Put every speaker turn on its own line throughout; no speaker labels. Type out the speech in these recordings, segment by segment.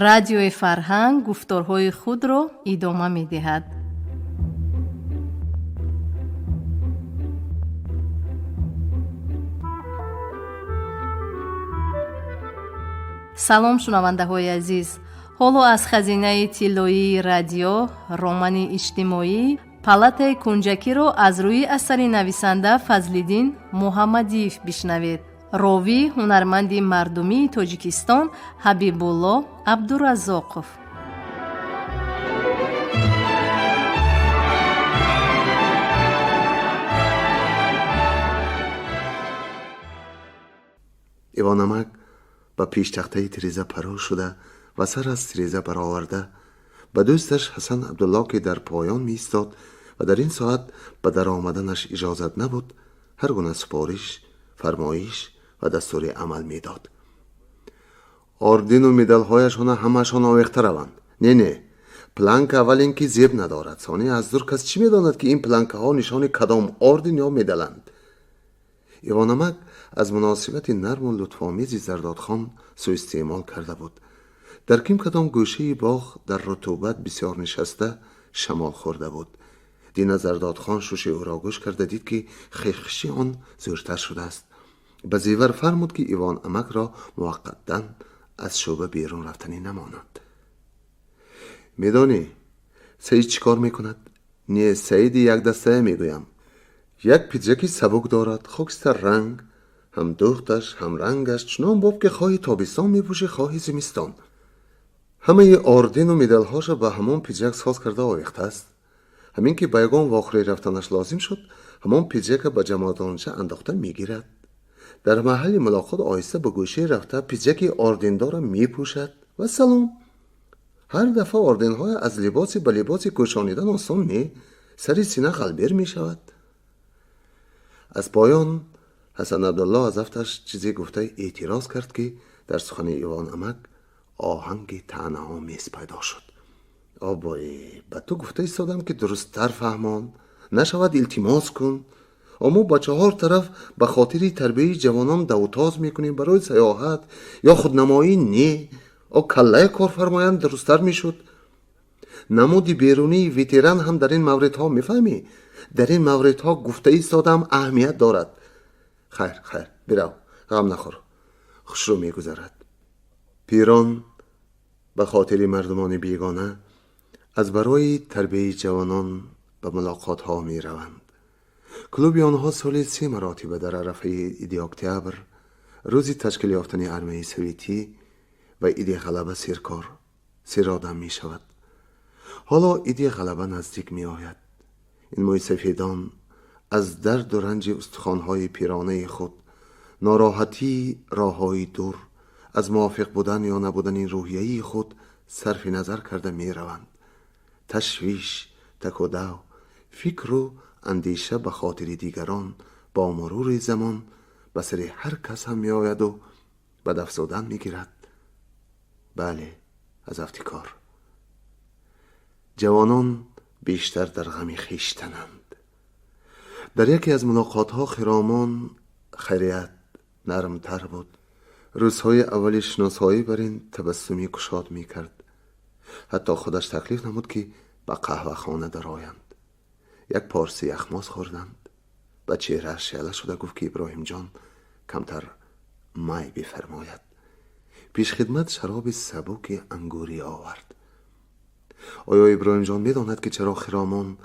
Радиои Фарҳанг гуфторҳои худро идома медиҳад. Салом, шунавандаҳои азиз! Ҳоло аз хазинаи тиллоии радио романи иҷтимоӣ «Палатаи кунҷакиро» аз рӯи асари нависанда Фазлиддин Муҳаммадиев бишнавед. Ровӣ ҳунарманди мардумии Тоҷикистон Ҳабибулло Абдураззоқов.
Ивонамак ба пештахтаи тиреза паро шуда ва сар аз тиреза бароварда, ба дӯсташ Ҳасан Абдулло, ки дар поён меистод ва дар ин соат ба даромаданаш иҷозат набуд, ҳар гуна супориш, фармоиш ва дастури амал медод. Ордену медалҳояшона ҳамаашон овехта раванд. Не, не, планка аввал ин ки зеб надорад, сони аз дур кас чӣ медонад, ки ин планкаҳо нишони кадом орден ё медаланд. Ивонамак аз муносибати нарму лутфомези Зардодхон суистеъмол карда буд. Дар ким кадом гӯшаи боғ дар рутубат бисёр нишаста шамол хӯрда буд. Дина Зардодхон шуши ӯро гӯш карда дид, ки хешхиши он зӯртар шудааст. Ба Зевар фармуд, ки Ивон амакро муваққатан аз шӯъба берун рафтанӣ намонанд. Медонӣ, Саид чӣ кор мекунад? Не, Саиди якдастая мегӯям. Як пиджаки сабук дорад, хокистар ранг, ҳам дӯхташ, ҳам рангаш чунон боб, ки хоҳи тобистон мепӯшӣ, хоҳи зимистон. Ҳамаи ордену медалҳоша ба ҳамон пиджак соз карда овехтааст. Ҳамин ки ба ягон вохӯрӣ рафтанаш лозим шуд, ҳамон пиджака ба ҷамодонча андохта мегирад. Дар маҳалли мулоқот оҳиста ба гӯшае рафта пиджаки ордендорро мепӯшад ва салом. Ҳар дафъа орденҳоя аз либосе ба либосе кӯшонидан осон не, сари сина ғалбер мешавад. Аз поён Ҳасан Абдулло аз афташ чизе гуфта эътироз кард, ки дар сухани Ивон амак оҳанги таънаомез пайдо шуд. Обои, ба ту гуфта истодам, ки дурусттар фаҳмон, нашавад, илтимос кун. Мо ба чаҳор тараф ба хотири тарбияи ҷавонон давутоз мекунем, барои саёҳат ё худнамоӣ не. О каллая кор фармоянд, дурусттар мешуд. Намуди берунии ветеран ҳам дар ин мавридҳо, мефаҳмӣ, дар ин мавридҳо гуфта истодам, аҳамият дорад. Хайр, хайр, бирав, ғам нахӯр, хушрӯ мегузарад. Пирон ба хотири мардумони бегона аз барои тарбияи ҷавонон ба мулоқотҳо мераванд. Клуби онҳо соли се маротиба дар арафаи иди Октябр, рӯзи ташкил ёфтани армияи советӣ ва иди Ғалаба серкор, серодам мешавад. Ҳоло иди Ғалаба наздик меояд. Ин мӯйсафедон аз дарду ранҷи устухонҳои пиронаи худ, нороҳатии роҳҳои дур, аз мувофиқ будан ё набудани рӯҳияи худ сарфи назар карда мераванд. Ташвиш, такудав, фикру андеша ба хотири дигарон бо мурури замон ба сари ҳар кас ҳам меояду бад афзудан мегирад. Бале, аз афти кор ҷавонон бештар дар ғами хештананд. Дар яке аз мулоқотҳо хиромон хайрият нармтар буд. Рӯзҳои аввали шиносоӣ бар ин табассуми кушод мекард. Ҳатто худаш таклиф намуд, ки ба қаҳвахона дароянд. Як порси яхмоз хӯрданд. Ба чеҳрааш шеъла шуда гуфт, ки Иброҳимҷон камтар май бифармояд. Пешхидмат шароби сабуки ангурӣ овард. Оё Иброҳимҷон медонад, ки чаро хиромон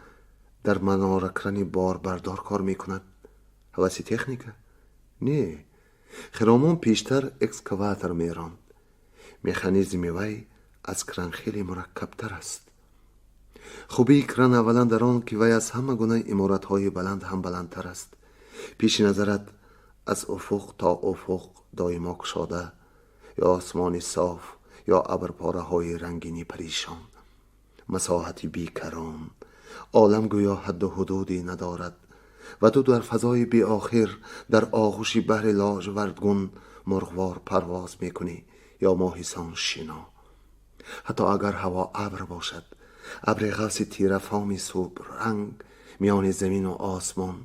дар маноракрани борбардор кор мекунад? Ҳаваси техника? Не, хиромон пештар экскаватор меронд. Механизми вай аз кран хеле мураккабтар аст. Хубии кран аввалан дар он, ки вай аз ҳама гуна иморатҳои баланд ҳам баландтар аст. Пеши назарат аз уфуқ то уфуқ доимо кушода, ё осмони соф, ё абрпораҳои рангини паришон, масоҳати бекарон. Олам гӯё ҳадду ҳудуде надорад ва ту дар фазои беохир, дар оғӯши баҳри лоҷвардгун мурғвор парвоз мекунӣ ё моҳисон шино. Ҳатто агар ҳаво абр бошад, абри ғафси тирафоми субранг миёни замину осмон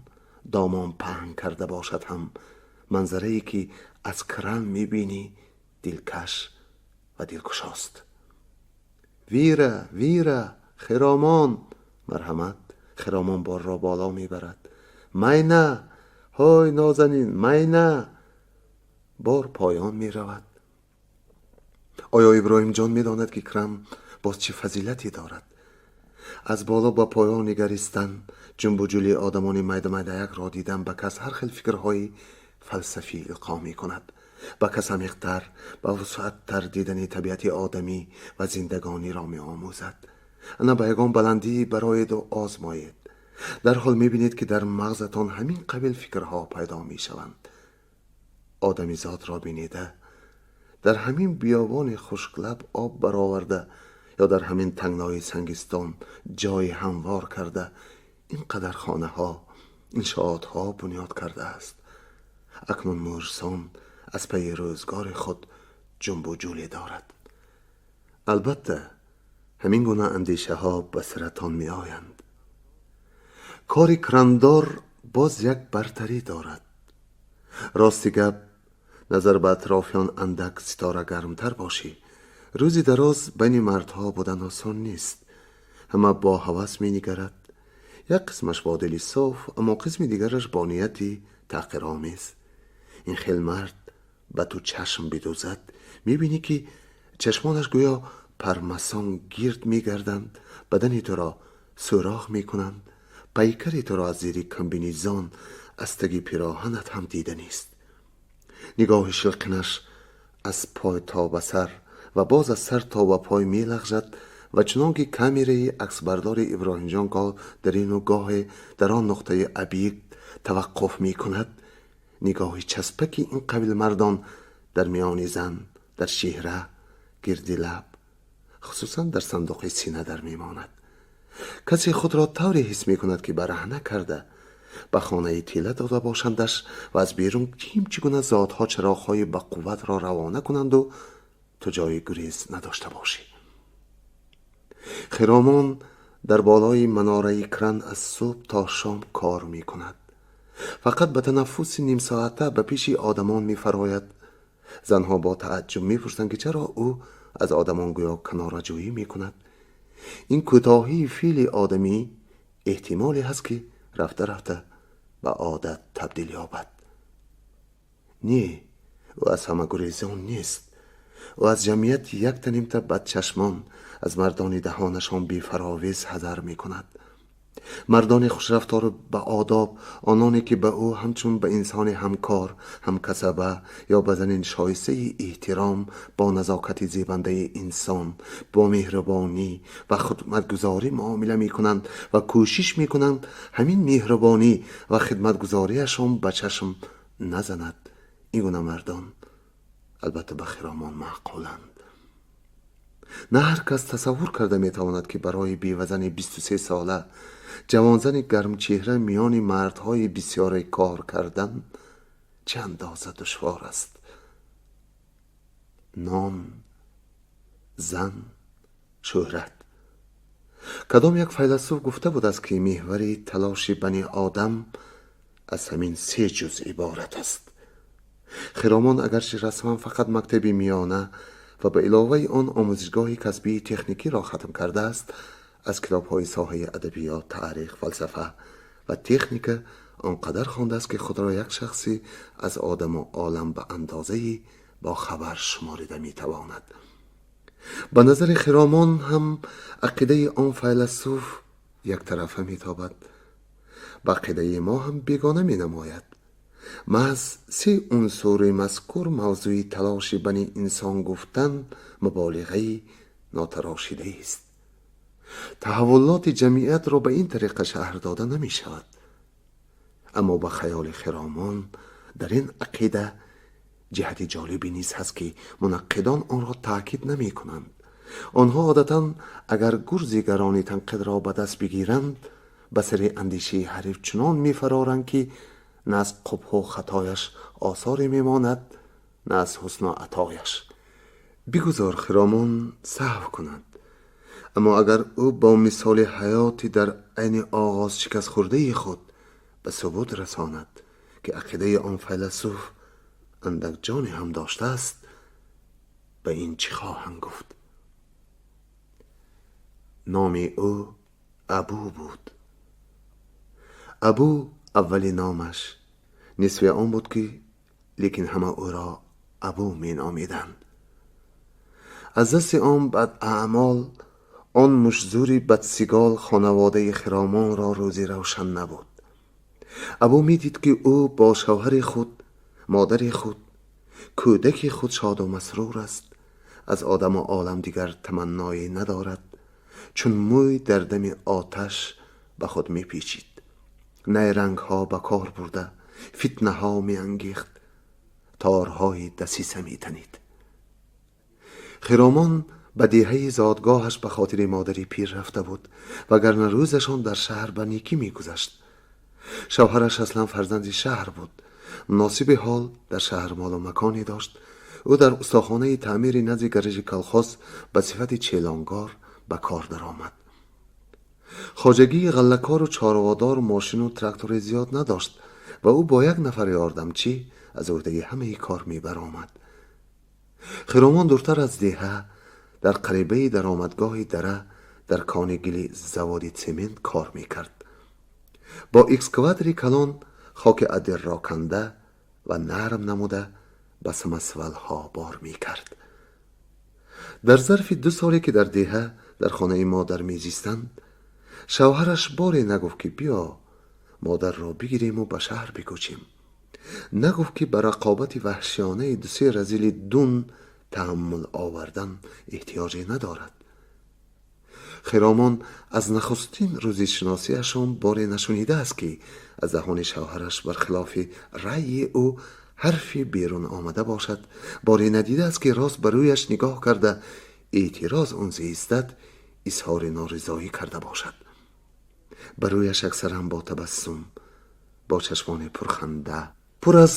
домон паҳн карда бошад ҳам, манзарае ки аз кран мебинӣ, дилкаш ва дилкушост. Вира, Вира, хиромон, марҳамат. Хиромон борро боло мебарад. Майна, ҳой нозанин, майна. Бор поён меравад. Оё Иброҳимҷон медонад, ки кран боз чӣ фазилате дорад? Аз боло ба поён нигаристан, ҷунбуҷули одамони майда-майдаякро дидан ба кас ҳар хел фикрҳои фалсафӣ илқо мекунад. Ба кас амиқтар, ба вусъаттар дидани табиати одамӣ ва зиндагониро меомӯзад. Ана ба ягон баландӣ бароеду озмоед. Дарҳол мебинед, ки дар мағзатон ҳамин қабил фикрҳо пайдо мешаванд. Одамизодро бинеда, дар ҳамин биёбони хушклаб об бароварда ё дар ҳамин тангнои сангистон ҷойи ҳамвор карда, ин қадар хонаҳо, иншоотҳо бунёд кардааст. Акнун мӯрсон аз пайи рӯзгори худ ҷунбуҷуле дорад. Албатта, ҳамин гуна андешаҳо ба саратон меоянд. Кори крандор боз як бартарӣ дорад. Рости гап, назар ба атрофиён андак ситора гармтар бошӣ. Рӯзи дароз байни мардҳо будан осон нест. Ҳама бо ҳавас менигарад. Як қисмаш бо дили соф, аммо қисми дигараш бо нияти таҳқиромез. Ин хел мард ба ту чашм бидӯзад, мебинӣ, ки чашмонаш гӯё пармасон гирд мегарданд, бадани туро сӯрох мекунанд, пайкари туро аз зери комбинезон, аз таги пироҳанат ҳам дида нест. Нигоҳи шилқинаш аз пой то ба сар ва боз аз сар то ба пой мелағжад ва чунон ки камераи аксбардори Иброҳимҷон гоҳ дар ину гоҳе дар он нуқтаи объект таваққуф мекунад, нигоҳи часпаки ин қабил мардон дар миёни зан, дар чеҳра, гирди лаб, хусусан дар сандуқи сина дар мемонад. Касе худро тавре ҳис мекунад, ки бараҳна карда ба хонаи тела дода бошандаш ва аз берун ким чӣ гуна зотҳо чароғҳои бақувватро равона кунанду ту ҷои гурез надошта бошӣ. Хиромон дар болои манораи кран аз субҳ то шом кор мекунад. Фақат ба танаффуси нимсоата ба пеши одамон мефарояд. Занҳо бо тааҷҷуб мепурсанд, ки чаро ӯ аз одамон гӯё канораҷӯӣ мекунад. Ин кӯтоҳии феъли одамӣ эҳтимоле ҳаст, ки рафта рафта ба одат табдил ёбад. Не, ӯ аз ҳама гурезон нест. Ӯ аз ҷамъияти яктанимта бадчашмон, аз мардони даҳонашон бефаровез ҳазар мекунад. Мардони хушрафтору ба одоб, ононе ки ба ӯ ҳамчун ба инсони ҳамкор, ҳамкасаба ё ба зани шоистаи эҳтиром, бо назокати зебандаи инсон, бо меҳрубонӣ ва хидматгузорӣ муомила мекунанд ва кӯшиш мекунанд, ҳамин меҳрубонӣ ва хидматгузориашон ба чашм назанад. Ин гуна мардон албатта ба Хиромон маъқуланд. На ҳар кас тасаввур карда метавонад, ки барои бевазани 23 сола, ҷавонзани гармчеҳра миёни мардҳои бисёре кор кардан чӣ андоза душвор аст. Нон, зан, шӯҳрат. Кадом як файласуф гуфта будааст, ки меҳвари талоши бани одам аз ҳамин се ҷузъ иборат аст. Хиромон агарчи расман фақат мактаби миёна ва ба иловаи он омӯзишгоҳи касбии техникиро хатм кардааст, аз китобҳои соҳаи адабиёт, таърих, фалсафа ва техника он қадар хондааст, ки худро як шахси аз одаму олам ба андозаи бохабар шуморида метавонад. Ба назари Хиромон ҳам ақидаи он файласуф яктарафа метобад, ба ақидаи мо ҳам бегона менамояд. Маҳз се унсури мазкур мавзӯи талоши бани инсон гуфтан муболиғаи нотарошидаест. Таҳаввулоти ҷамъиятро ба ин тариқа шарҳ дода намешавад. Аммо ба хаёли Хиромон дар ин ақида ҷиҳати ҷолибе низ ҳаст, ки мунаққидон онро таъкид намекунанд. Онҳо одатан агар гурзи гарони танқидро ба даст бигиранд, ба сари андешаи ҳариф чунон мефароранд, ки на аз қубҳу хатояш осоре мемонад, на аз ҳусну атояш. Бигузор Хиромон саҳв кунад, аммо агар ӯ бо мисоли ҳаёти дар айни оғоз шикастхӯрдаи худ ба субут расонад, ки ақидаи он файласуф андак ҷоне ҳам доштааст, ба ин чӣ хоҳанд гуфт? Номи ӯ Абу буд. Абу аввали номаш нисфи он буд, ки лекин ҳама ӯро Абу меномиданд. Аз дасти он бадаъмол, он муштзӯри бадсигол, хонаводаи Хиромонро рӯзи равшан набуд. Абу медид, ки ӯ бо шавҳари худ, модари худ, кӯдаки худ шоду масрур аст, аз одаму олам дигар таманное надорад. Чун мӯй дар дами оташ ба худ мепечид, найрангҳо ба кор бурда, фитнаҳо меангехт, торҳои дасиса метанид. Хиромон ба деҳаи зодгоҳаш ба хотири модари пир рафта буд, вагарна рӯзашон дар шаҳр ба некӣ мегузашт. Шавҳараш аслан фарзанди шаҳр буд, муносиби ҳол дар шаҳр молу маконе дошт. Ӯ дар устохонаи таъмири назди гаражи колхоз ба сифати челонгор ба кор даромад. Хоҷагии ғаллакору чорводор мошину трактори зиёд надошт ва ӯ бо як нафар ёрдамчӣ аз ӯҳдаи ҳамаи кор мебаромад. Хиромон дуртар аз деҳа, дар қарибаи даромадгоҳи дара, дар кони гили заводи цемент кор мекард. Бо экскаватори калон хоки адирро канда ва нарм намуда, ба самосвалҳо бор мекард. Дар зарфи 2 соле, ки дар деҳа дар хонаи модар мезистанд, шавҳараш боре нагуфт, ки биё, модарро бигириму ба шаҳр бикӯчем. Нагуфт, ки ба рақобати ваҳшиёнаи дусе разили дун таҳаммул овардан эҳтиёҷе надорад. Хиромон аз нахустин рӯзи шиносиашон боре нашунидааст, ки аз даҳони шавҳараш бар хилофи раъйи ӯ ҳарфи берун омада бошад. Боре надидааст, ки рост ба рӯяш нигоҳ карда, эътироз он зеистад, изҳори норизоӣ карда бошад. Ба рӯяш аксаран бо табассум, бо чашмони пурханда, пур аз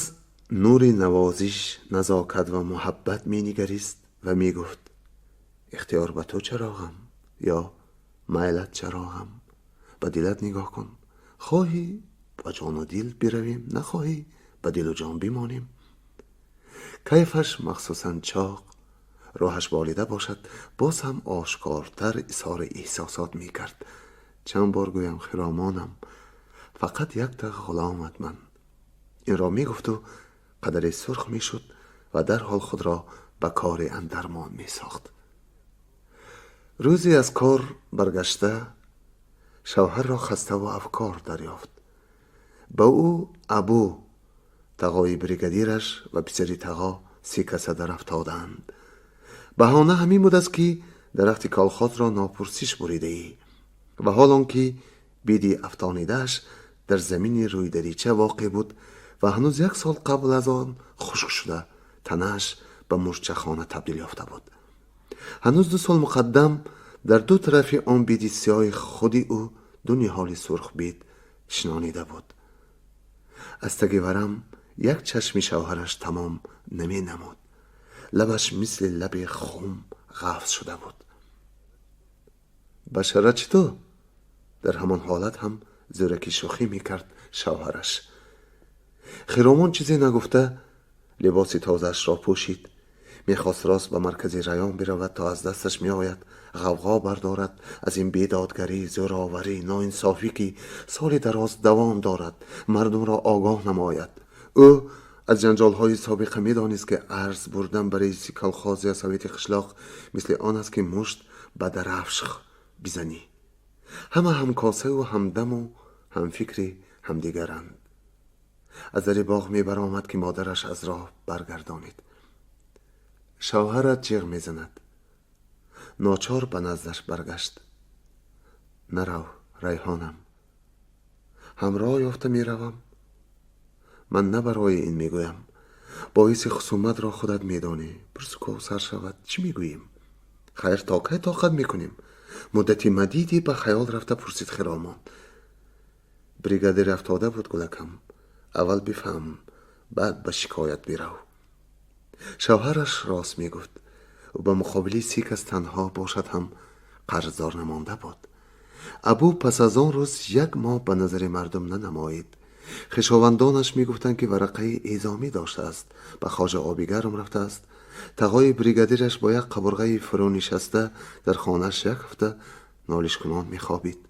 нури навозиш, назокат ва муҳаббат менигарист ва мегуфт: «Ихтиёр ба ту, чароғам», ё «Майлат, чароғам, ба дилат нигоҳ кун, хоҳӣ, ба ҷону дил биравем, нахоҳӣ, ба дилу ҷон бимонем». Кайфаш махсусан чоқ, рӯҳаш болида бошад, боз ҳам ошкортар изҳори эҳсосот мекард: «Чанд бор гӯям, Хиромонам, фақат якта ғуломат ман». Инро мегуфту қадаре сурх мешуд ва дарҳол худро ба кори андармон месохт. Рӯзе аз кор баргашта, шавҳарро хаставу афкор дарёфт. Ба ӯ Абу, тағои бригадираш ва писари тағо се каса дарафтодаанд. Баҳона ҳамин будааст, ки дарахти колхозро нопурсиш буридаӣ ва ҳол он ки биди афтонидааш дар замини рӯйдарича воқеъ буд ва ҳанӯз як сол қабл аз он хушк шуда, танааш ба мурчахона табдил ёфта буд. Ҳанӯз 2 сол муқаддам дар ду тарафи он биди сиёҳи худи ӯ ду ниҳоли сурхбид шинонида буд. Аз таги варам як чашми шавҳараш тамом наменамуд, лабаш мисли лаби хум ғафз шуда буд. «Башара чӣ ту?» Дар ҳамон ҳолат ҳам зӯраки шӯхӣ мекард шавҳараш. Хиромон чизе нагуфта, либоси тозаашро пӯшид. Мехост рост ба маркази район биравад, то аз дасташ меояд ғавғо бардорад аз ин бедодгарӣ, зӯроварӣ, ноинсофӣ, ки соли дароз давом дорад, мардумро огоҳ намояд. Ӯ аз ҷанҷолҳои собиқа медонист, ки арз бурдан ба раиси колхоз ё совети қишлоқ мисли он аст, ки мушт ба дарафш бизанӣ. Ҳама ҳамкосаву ҳамдаму ҳамфикри ҳамдигаранд. Аз дари боғ мебаромад, ки модараш аз роҳ баргардонид: «Шавҳарат ҷиғ мезанад». Ночор ба наздаш баргашт. «Нарав, Райҳонам, ҳамроҳ ёфта меравам. Ман на барои ин мегӯям. Боиси хусуматро худат медонӣ. Пурсуков сар шавад, чӣ мегӯем? Хайр, то кай тоқат мекунем?» Муддати мадиде ба хаёл рафта пурсид Хиромон: «Бригадир афтода буд, гулакам. Аввал бифаҳм, баъд ба шикоят бирав». Шавҳараш рост мегуфт. Ӯ ба муқобили се кас танҳо бошад ҳам қарздор намонда буд. Абу пас аз он рӯз як моҳ ба назари мардум нанамоид. Хешовандонаш мегуфтанд, ки варақаи эъзомӣ доштааст, ба хоҷа оби гарм рафтааст. Тағои бригадираш бо як қабурғаи фурӯнишаста дар хонааш як ҳафта нолишкунон мехобид.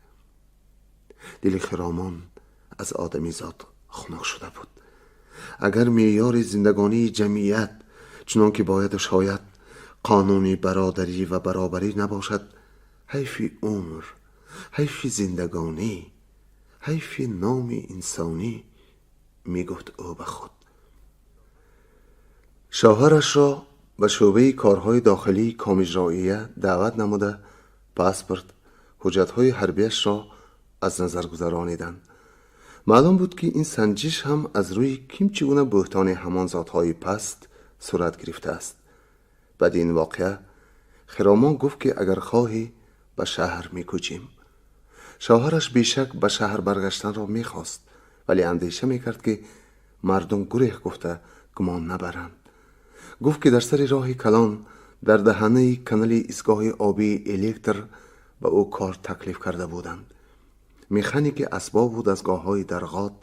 Дили Хиромон аз одамизод хунук шуда буд. Агар меъёри зиндагонии ҷамъият чунон ки бояду шояд қонуни бародарӣ ва баробарӣ набошад, ҳайфи умр, ҳайфи зиндагонӣ, ҳайфи номи инсонӣ, мегуфт ӯ ба худ. Шавҳарашро ба шӯъбаи корҳои дохилии Комиҷроия даъват намуда, паспорт, ҳуҷҷатҳои ҳарбияшро аз назар гузарониданд. Маълум буд, ки ин санҷиш ҳам аз рӯи ким чӣ гуна буҳтони ҳамон зотҳои паст сурат гирифтааст. Баъди ин воқеа Хиромон гуфт, ки агар хоҳӣ, ба шаҳр мекӯчем. Шавҳараш бешак ба шаҳр баргаштанро мехост, вале андеша мекард, ки мардум гуреҳ гуфта гумон набаранд. Гуфт, ки дар сари роҳи калон, дар даҳанаи канали истгоҳи обии электр ба ӯ кор таклиф карда буданд: механики асбобу дастгоҳҳои дарғот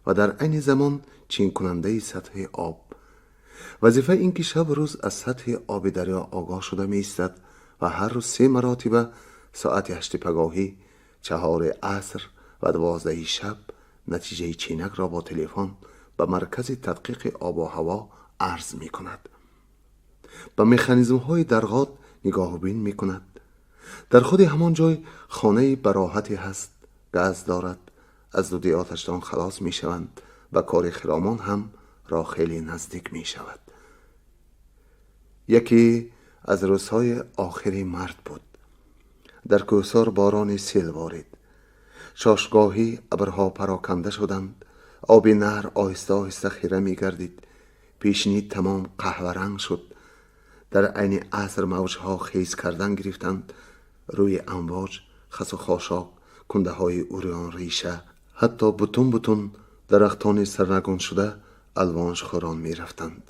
ва дар айни замон чинкунандаи сатҳи об. Вазифа ин ки шабу рӯз аз сатҳи оби дарё огоҳ шуда меистад ва ҳар рӯз се маротиба, соати 8-и пагоҳӣ, 4-и аср ва 12-и шаб, натиҷаи чинакро бо телефон ба маркази тадқиқи обу ҳаво арз мекунад. Ба механизмҳои дарғот нигоҳубин мекунад. Дар худи ҳамон ҷой хонаи бароҳате ҳаст, газ дорад, аз дуди оташдон халос мешаванд. Ба кори Хиромон ҳам роҳ хеле наздик мешавад. Яке аз рӯзҳои охири март буд. Дар кӯҳсор борони сел ворид. Шошгоҳӣ абрҳо пароканда шуданд. Оби наҳр оҳиста оҳиста хира мегардид. Пешинӣ тамом қаҳваранг шуд. Дар айни аср мавҷҳо хез кардан гирифтанд. Рӯи амвоҷ хасу хошок, кундаҳои урёнриша, ҳатто бутун бутун дарахтони сарнагуншуда алвонҷхӯрон мерафтанд.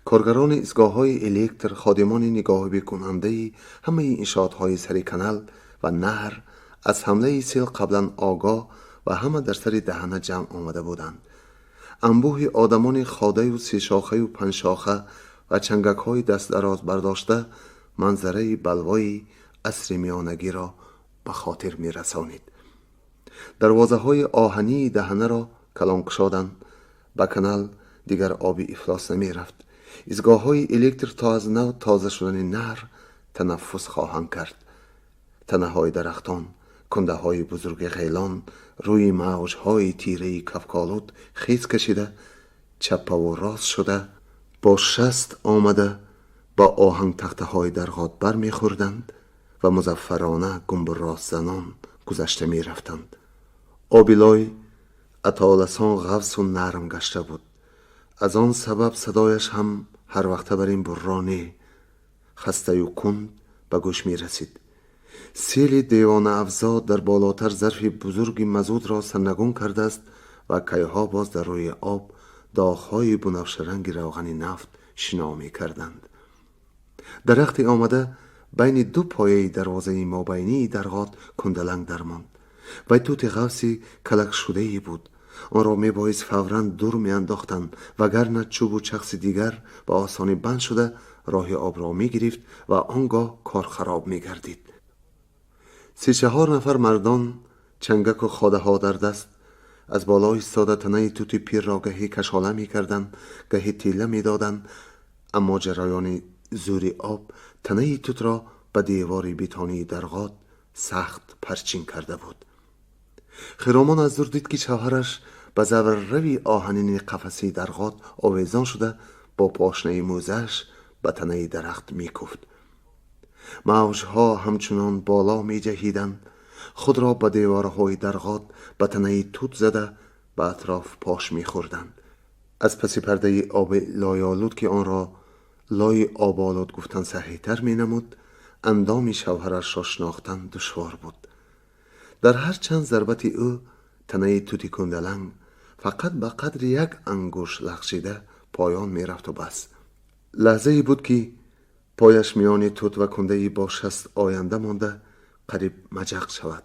Коргарони истгоҳҳои электр, ходимони нигоҳубикунандаи ҳамаи иншоотҳои сари канал ва наҳр аз ҳамлаи сел қаблан огоҳ ва ҳама дар сари даҳана ҷамъ омада буданд. Анбӯҳи одамони ходаю сешохаю панҷшоха ва чангакҳои дастдароз бардошта манзараи балвои асри миёнагиро ба хотир мерасонид. Дарвозаҳои оҳании даҳанаро калон кушоданд. Ба канал дигар оби ифлос намерафт. Истгоҳҳои электр то аз нав тоза шудани наҳр танаффус хоҳанд кард. Танаҳои дарахтон, кундаҳои бузурги ғелон рӯи мавҷҳои тираи кафколуд хез кашида, чаппаву рост шуда, бо шаст омада ба оҳангтахтаҳои дарғот бармехӯрданд ва музаффарона гумбурростзанон гузашта мерафтанд. Оби лой атоласон ғафсу нарм гашта буд. Аз он сабаб садояш ҳам ҳарвақта бар ин бурро не, хастаю кунд ба гӯш мерасид. Сели девонаафзо дар болотар зарфи бузурги мазутро сарнагун кардааст ва кайҳо боз дар рӯи об доғҳои бунафшаранги равғани нафт шино мекарданд. Дарахте омада байни ду пояи дарвозаи мобайнии дарғот кундаланг дармонд. Вай тути ғафси калакшудае буд. Онро мебоист фавран дур меандохтанд, вагарна чӯбу чахси дигар ба осонӣ банд шуда, роҳи обро мегирифт ва он гоҳ кор хароб мегардид. Се-чаҳор нафар мардон, чангаку ходаҳо дар даст, аз боло истода танаи тути пирро гаҳе кашола мекарданд, гаҳе тела медоданд, аммо ҷараёни зӯри об танаи тутро ба девори бетонии дарғот сахт парчин карда буд. Хиромон аз дур дид, ки шавҳараш ба завррави оҳанини қафасии дарғот овезон шуда, бо пошнаи мӯзааш ба танаи дарахт мекуфт. Мавҷҳо ҳамчунон боло меҷаҳиданд, худро ба деворҳои дарғот, ба танаи тут зада, ба атроф пош мехӯрданд. Аз паси пардаи оби лойолуд, ки онро лои оболуд гуфтан саҳиҳтар менамуд, андоми шавҳарашро шинохтан душвор буд. Дар ҳар чанд зарбати ӯ танаи тути кундаланг фақат ба қадри як ангушт лағжида поён мерафту бас. Лаҳзае буд, ки пояш миёни тут ва кундаи бо шаст оянда монда, қариб маҷақ шавад.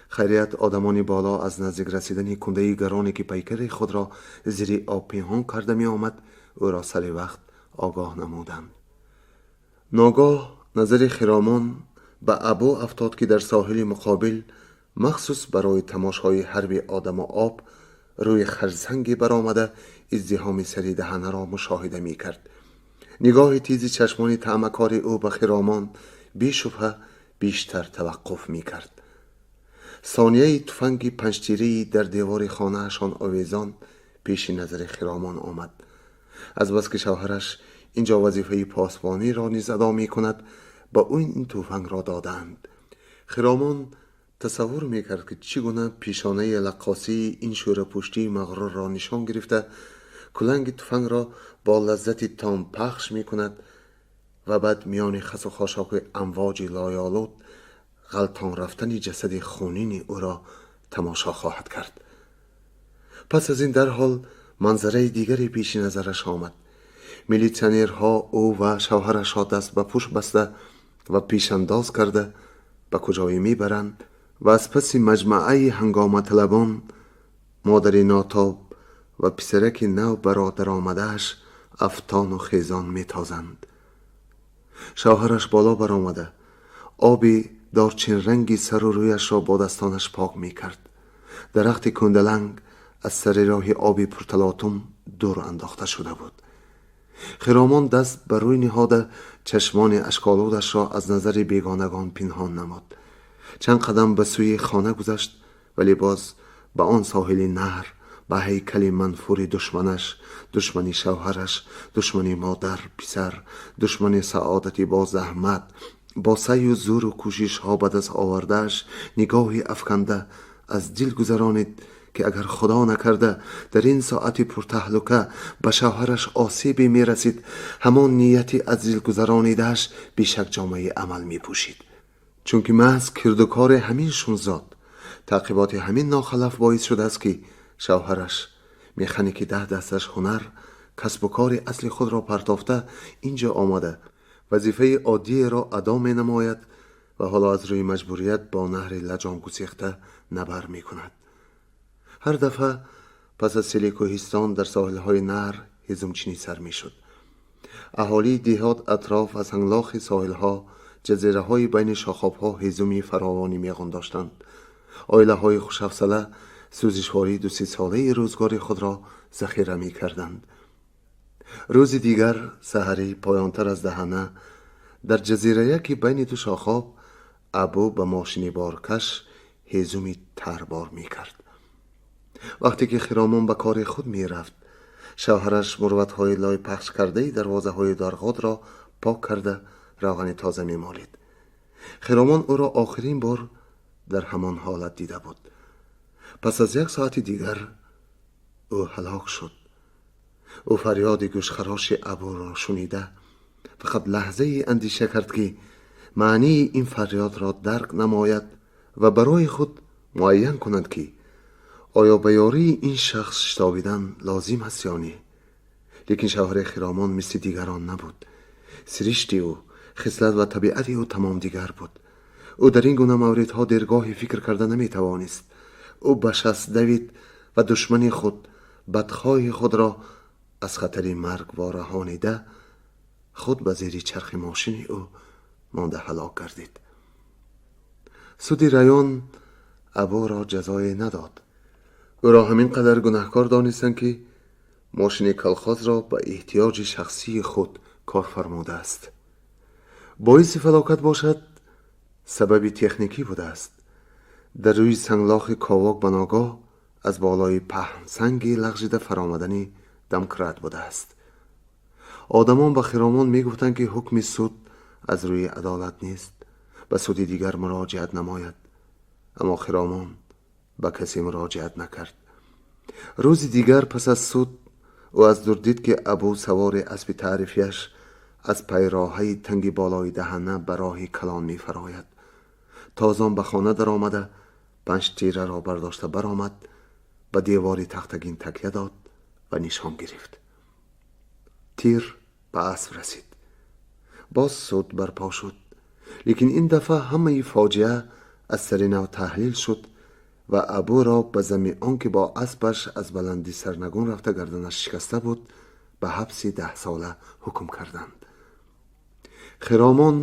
Хайрият, одамони боло аз наздик расидани кундаи гароне, ки пайкари худро зери об пинҳон карда меомад, ӯро сари вақт огоҳ намуданд. Ногоҳ назари Хиромон ба Абу афтод, ки дар соҳили муқобил махсус барои тамошои ҳарби одаму об рӯи харсанге баромада издиҳоми сари даҳанаро мушоҳида мекард. Нигоҳи тизи чашмони таъмакори ӯ ба Хиромон бешубҳа бештар таваққуф мекард. Сонияи туфанги панҷтираи дар девори хонаашон овезон пеши назари Хиромон омад. Азбаски шавҳараш инҷо вазифаи посбониро низ адо мекунад, ба ӯ ин туфангро додаанд. Хиромон тасаввур мекард, ки чӣ гуна пешонаи лаққосии ин шӯрапӯштии мағрурро нишон гирифта, куланги туфангро бо лаззати том пахш мекунад ва баъд миёни хасу хошоки амвоҷи лоялуд ғалтон рафтани ҷасади хунини ӯро тамошо хоҳад кард. Пас аз ин дарҳол манзараи дигаре пеши назараш омад. Милитсионерҳо ӯ ва шавҳарашро даст ба пушт баста ва пешандоз карда ба куҷое мебаранд ва аз паси маҷмааи ҳангоматалабон модари нотоб ва писараки нав бародаромадааш афтону хезон метозанд. Шавҳараш боло баромада, оби дорчинранги сару рӯяшро бо дастонаш пок мекард. Дарахти кӯндаланг аз сари роҳи оби пурталотум дур андохта шуда буд. Хиромон даст ба рӯй ниҳода, чашмони ашколудашро аз назари бегонагон пинҳон намуд. Чанд қадам ба сӯи хона гузашт, вале боз ба он соҳили наҳр, ба ҳайкали манфури душманаш, душмани шавҳараш, душмани модар, писар, душмани саодати бо заҳмат, бо саъю зӯру кӯшишҳо ба даст овардааш нигоҳи афканда аз дил гузаронид, ки агар худо накарда дар ин соати пуртаҳлука ба шавҳараш осебе мерасид, ҳамон нияти аз дил гузаронидааш бешак ҷомаи амал мепӯшид. Чунки маҳз кирдукори ҳамин шунзод, таъқиботи ҳамин нохалаф боис шудааст, ки шавҳараш, механики даҳ дасташ ҳунар, касбу кори асли худро партофта, инҷо омада, вазифаи оддиеро адо менамояд ва ҳоло аз рӯи маҷбурият бо наҳри лаҷомгусехта набар мекунад. Ҳар дафъа пас аз сели кӯҳистон дар соҳилҳои наҳр ҳезумчинӣ сар мешуд. Аҳолии деҳот атроф аз ҳанглохи соҳилҳо, ҷазираҳои байни шохобҳо ҳезуми фаровонӣ меғондоштанд. Оилаҳои хушҳавсала сӯзишвории дусесолаи рӯзгори худро захира мекарданд. Рӯзи дигар саҳарӣ поёнтар аз даҳана, дар ҷазираяки байни ду шохоб, Абу ба мошини боркаш ҳезуми тар бор мекард. Вақте ки Хиромон ба кори худ мерафт, шавҳараш мурватҳои лой пахш кардаи дарвозаҳои дарғодро пок карда, равғани тоза мемолид. Хиромон ӯро охирин бор дар ҳамон ҳолат дида буд. Пас аз як соати дигар ӯ ҳалок шуд. Ӯ фарёди гӯшхароши Абуро шунида, фақат лаҳзае андеша кард, ки маънии ин фарёдро дарк намояд ва барои худ муайян кунад, ки оё ба ёрии ин шахс шитобидан лозим аст ё не. Лекин шавҳари Хиромон мисли дигарон набуд. Сиришти ӯ, хислат ва табиати ӯ тамом дигар буд. Ӯ дар ин гуна мавридҳо дергоҳе фикр карда наметавонист. Ӯ ба шаст давид ва душмани худ, бадхоҳи худро аз хатари марг вораҳонида, худ ба зери чархи мошини ӯ монда ҳалок гардид. Суди район Абуро ҷазое надод. Ӯро ҳамин қадар гунаҳкор донистанд, ки мошини колхозро ба эҳтиёҷи шахсии худ кор фармудааст. Боиси фалокат бошад, сабаби техникӣ будааст. Дар рӯи санглохи ковок ба ногоҳ аз болои паҳнсанги лағжида фаромадани домкрат будааст. Одамон ба Хиромон мегуфтанд, ки ҳукми суд аз рӯи адолат нест, ба суди дигар муроҷиат намояд. Аммо Хиромон ба касе муроҷиат накард. Рӯзи дигар пас аз суд ӯ аз дур дид, ки Абу савори аспи таърифияш аз пайроҳаи танги болои даҳана ба роҳи калон мефарояд. Тозон ба хона даромада, панҷ тираро бардошта баромад, ба девори тахтагин такя дод ва нишон гирифт. Тир ба асп расид. Боз суд барпо шуд, лекин ин дафъа ҳамаи фоҷиа аз сари нав таҳлил шуд ва Абуро ба замми он ки бо аспаш аз баландӣ сарнагун рафта гарданаш шикаста буд, ба ҳабси даҳсола ҳукм карданд. Хиромон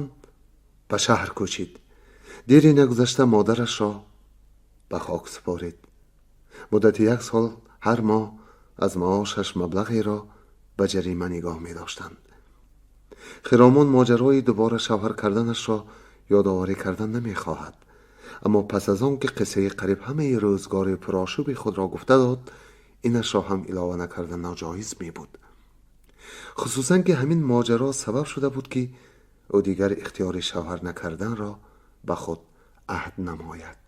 ба шаҳр кӯчид. Дери нагузашта модарашро ба хок супорид. Муддати як сол ҳар моҳ аз маошаш маблағеро ба ҷарима нигоҳ медоштанд. Хиромон моҷарои дубора шавҳар карданашро ёдоварӣ кардан намехоҳад. Аммо пас аз он ки қиссаи қариб ҳамаи рӯзгори пурошӯби худро гуфта дод, инашро ҳам илова накардан ноҷоиз мебуд. Хусусан ки ҳамин моҷаро сабаб шуда буд, ки ӯ дигар ихтиёри шавҳар накарданро ба худ аҳд намояд.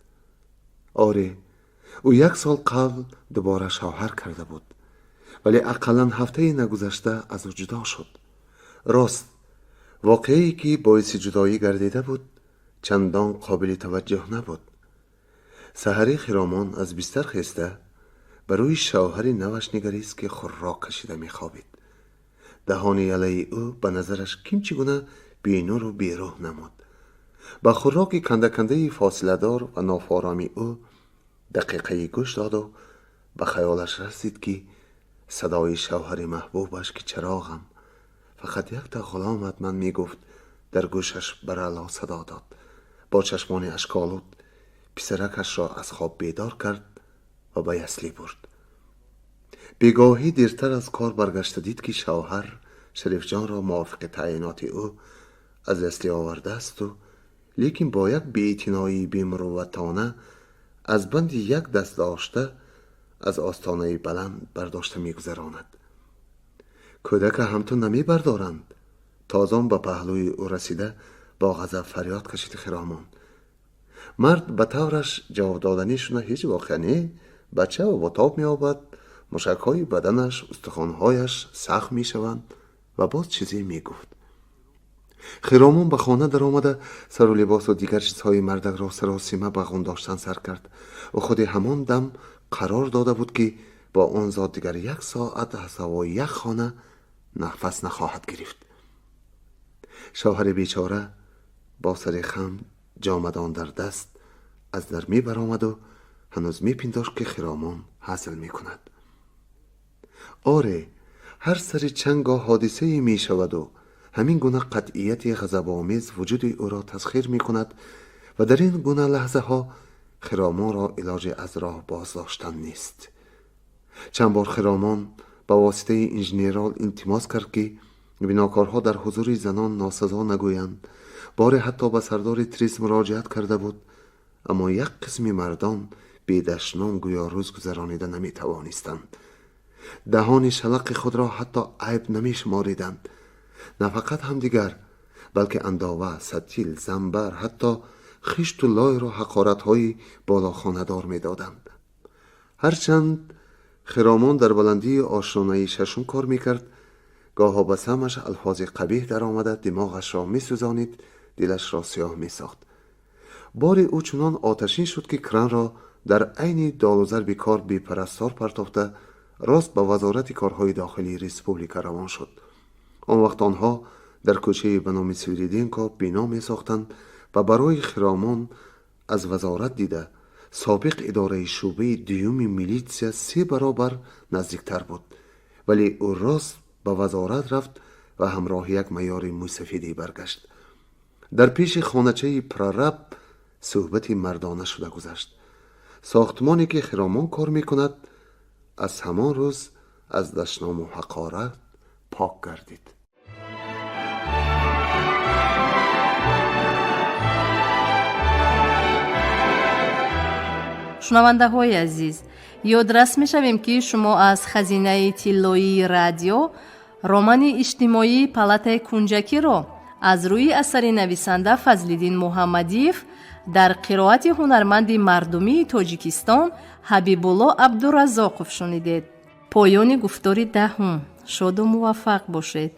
Оре, ӯ як сол қабл дубора шавҳар карда буд, вале ақаллан ҳафтаи нагузашта аз ӯ ҷудо шуд. Рост, воқеае ки боиси ҷудоӣ гардида буд, чандон қобили таваҷҷӯҳ набуд. Саҳарӣ Хиромон аз бистар хеста ба рӯи шавҳари наваш нигарист, ки хуррок кашида мехобид. Даҳони ялаи ӯ ба назараш ким чӣ гуна бенуру берӯҳ намуд. Ба хурроки кандакандаи фосиладор ва нофороми ӯ дақиқаи гӯш доду ба хаёлаш расид, ки садои шавҳари маҳбубаш, ки чароғам, фақат якта ғуломат ман мегуфт, дар гӯшаш барало садо дод. Бо чашмони ашколуд писаракашро аз хоб бедор кард ва ба яслӣ бурд. Бегоҳӣ дертар аз кор баргашта дид, ки шавҳар Шарифҷонро мувофиқи таъйиноти ӯ аз яслӣ овардаасту, лекин бо як беэътиноии бемурувватона аз банди як даст дошта аз остонаи баланд бардошта мегузаронад. Кӯдака ҳам ту намебардоранд. Тозон ба паҳлӯи ӯ расида бо ғазаб фарёд кашид Хиромон. Мард ба тавраш ҷавоб доданӣ шуда: ҳеҷ воқеа не, бача оботоб меёбад, мушакҳои баданаш, устухонҳояш сахт мешаванд ва боз чизе мегуфт. Хиромон ба хона даромада сару либосу дигар чизҳои мардакро саросима ба ғун доштан сар кард. Ӯ худи ҳамон дам қарор дода буд, ки бо он зот дигар як соат аз ҳавои як хона нафас нахоҳад гирифт. Шавҳари бечора бо сари хам, ҷомадон дар даст аз дар мебаромаду ҳанӯз мепиндошт, ки Хиромон ҳазл мекунад. Оре, ҳар сари чанд гоҳ ҳодисае мешаваду ҳамин гуна қатъияти ғазабомез вуҷуди ӯро тасхир мекунад ва дар ин гуна лаҳзаҳо Хиромонро илоҷи аз роҳ боздоштан нест. Чанд бор Хиромон ба воситаи инженерол илтимос кард, ки бинокорҳо дар ҳузури занон носазо нагӯянд. Боре ҳатто ба сардори трис муроҷиат карда буд, аммо як қисми мардон бедашном гӯё рӯз гузаронида наметавонистанд. Даҳони шалақи худро ҳатто айб намешумориданд. На фақат ҳамдигар, балки андова, сатил, занбар, ҳатто хишту лойро ҳақоратҳои болохонадор медоданд. Ҳарчанд Хиромон дар баландии ошонаи шашум кор мекард, гоҳо ба самаш алфози қабеҳ даромада димоғашро месӯзонид, дилашро сиёҳ месохт. Боре ӯ чунон оташин шуд, ки кранро дар айни долузарби кор бепарастор партофта рост ба Вазорати корҳои дохилии республика равон шуд. Он вақт онҳо дар кӯчаи ба номи Свириденко бино месохтанд ва барои Хиромон аз вазорат дида собиқ идораи шӯъбаи дуюми милитсия се баробар наздиктар буд, вале ӯ рост ба вазорат рафт ва ҳамроҳи як майори мӯйсафеде баргашт. Дар пеши хоначаи прораб суҳбати мардона шуда гузашт. Сохтмоне ки Хиромон кор мекунад, аз ҳамон рӯз аз дашному ҳақорат пок гардид.
Шунавандаҳои азиз, ёдрас мешавем, ки шумо аз хазинаи тиллоии радио романи иҷтимоии «Палатаи кунҷакиро» аз рӯи асари нависанда Фазлиддин Муҳаммадиев дар қироати ҳунарманди мардумии Тоҷикистон Ҳабибулло Абдуразоқов шунидед. Поёни гуфтори даҳум. Шоду муваффақ бошед.